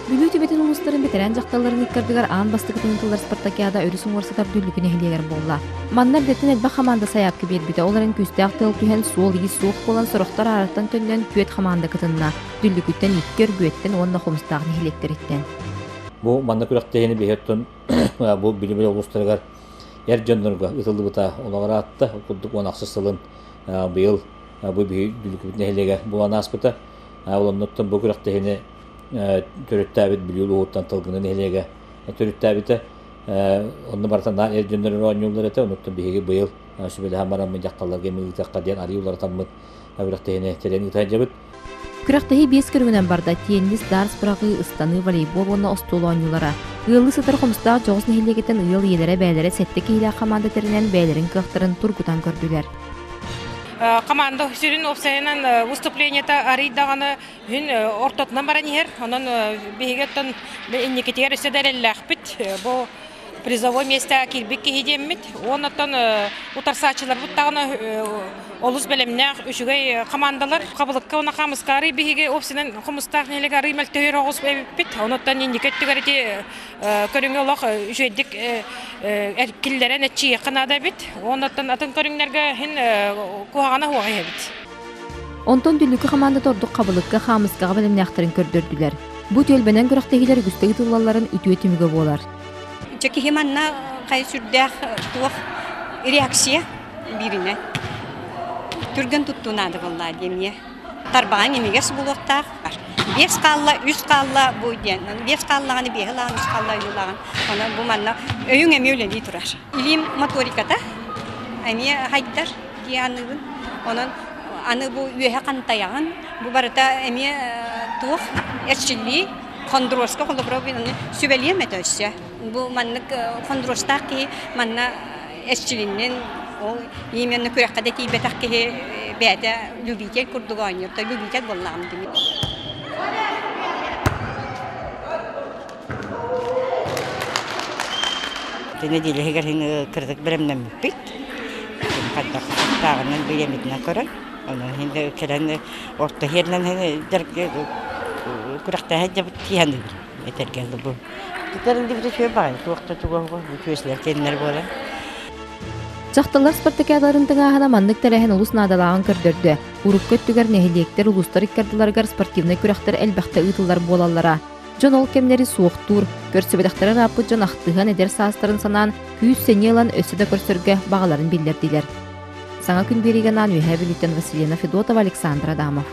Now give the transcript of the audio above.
Бүлүү түбэтин улуустарын бэтэрээн дьахталларын ыккардыгар аан бастакытын ыытыллар спартакиада өрүс уҥуор сытар Дүллүкү нэһилиэгэр буолла. Манна эрдэттэн элбэх хамаанда сайаапка биэрбитэ, ол эрэн күүстээх тыал түһэн, суол-иис суох буолан, сорохтор аараттан төннөн түөрт хамаанда кытынна. Дүллүкүттэн икки, Өргүөттэн уонна Хомустаах нэһилиэктэриттэн. Бу манна күрэхтэһиини биһи оттон бу Бүлүү улуустарыгар эр дьоннорго ыытыллыбыта олоҕор аатта. Курдук 16 сылын быйыл бу биһи Дүллүкүбүт нэһилиэгэ буолан ааспыта. Ол оннуттан бу күрэхтэһиини төрүттээбит Бүлүү улууһуттан Тылгыны нэһилиэгэ төрүттээбитэ. Онно барыта наар эр дьоннор оонньууллар этэ. Онуттан биһиги быйыл сүбэлэһэн бараммыт дьахталларга эмиэ ыытыахха диэн арыы уларытаммыт күрэхтэһиини тэрийэн ыыта сылдьабыт. Күрэхтэһии биэс көрүҥүнэн барда: теннис, дартс быраҕыы, ыстаныы, волейбол уонна остуол оонньуулара. Ыаллыы сытар Хомустаах дьоҕус нэһилиэгиттэн ыал ийэлэрэ бэйэлэрэ сэттэ киһилээх хамаанда тэринэн бэйэлэрин кыахтарын тургутан көрдүлэр. Команда сүрүн уопсайынан выступлениета арый даҕаны Күн ортотунан баран иһэр. Онон биһиги оттон инникитигэр өссө да эрэллээхпит. Бу призовой миэстэҕэ киирбит киһи диэммит. Уонна оттон утарсааччыларбыт даҕаны олус бэлэмнээх үчүгэй хамаандалар. Хабылыкка уонна хаамыска арый биһиги опсинан хомустаах нэһилиэк арый мөлтөһүөр оҕус эбиппит. Онуттан инники өттүгэр ити көрүҥү олох үчүгэйдик киллэрэн эччийиэххэ наада эбит. Уонна оттон атын көрүҥнэргэ иһин куһаҕана суох иһэбит. Онтон Дүллүкү хамаандата ордук хабылыкка, хаамыскаҕа бэлэмнээхтэрин көрдөрдүлэр. Бу түөлбэнэн күрэхтэһиилэр үгүстэ ыытыллалларын үтүө түмүгэ буолар. Дьэ киһи манна хайа сүрдээх туох реакция бииринэ түргэн туттуу наада буоллаа диэмиэ. Тарбаҕаҥ имигэс буолуохтаах. Биэс хаалла, үс хаалла бу диэн. Биэс хааллаҕына биэһи ылаҕын, үс хаалла үһү ылаҕын. Онон бу манна өйүҥ эмиэ үлэлии турар. Илиим моториката эмиэ хайдар. дии саныыбын. Онон аны бу үөһэ хантайаҕын, бу барыта эмиэ туох эрчиллии, хондуруоска холобура аны сүбэлиэм этэ өссө. Бу маннык хондуруостаах киһи манна эрчилиннин, ол именно күрэххэ да тиийбэтэх киһи бэйэтэ любитель курдук оонньуур, то любитель буоллаҕым дии. Нэдиэлэ иһигэр кыратык бэлэмнэммиппит. Хайдах тааҕынан бириэмэтинэн көрөн, онон иһин кэлэн орто иһэринэн күрэхтэһэ дьабыт тииһэн этэргэ бу. Тутарын дибитэ үчүгэй баҕайы, туох да туга үчүгэйсилэр кэннэр буолан. Дьахталлар спартакиадаларын тыҥааһына маннык тэрээһин олус наадалааҕын көрдөрдө. Урукку өттүгэр нэһилиэктэр, улуустар иккардыларыгар спортивнай күрэхтэр элбэхтэ ыытыллар буолаллара. Дьон ол кэмнэри суохтуур, көрсүбэтэхтэрэ ырааппыт дьон ахтыһан эдэр саастарын санаан, күүс-сэниэ ылан өссө да көрсөргө баҕаларын биллэрдилэр. Саҥа күн биэриигэ анаан Үөһээ Бүлүүттэн Василина Федотова, Александр Адамов.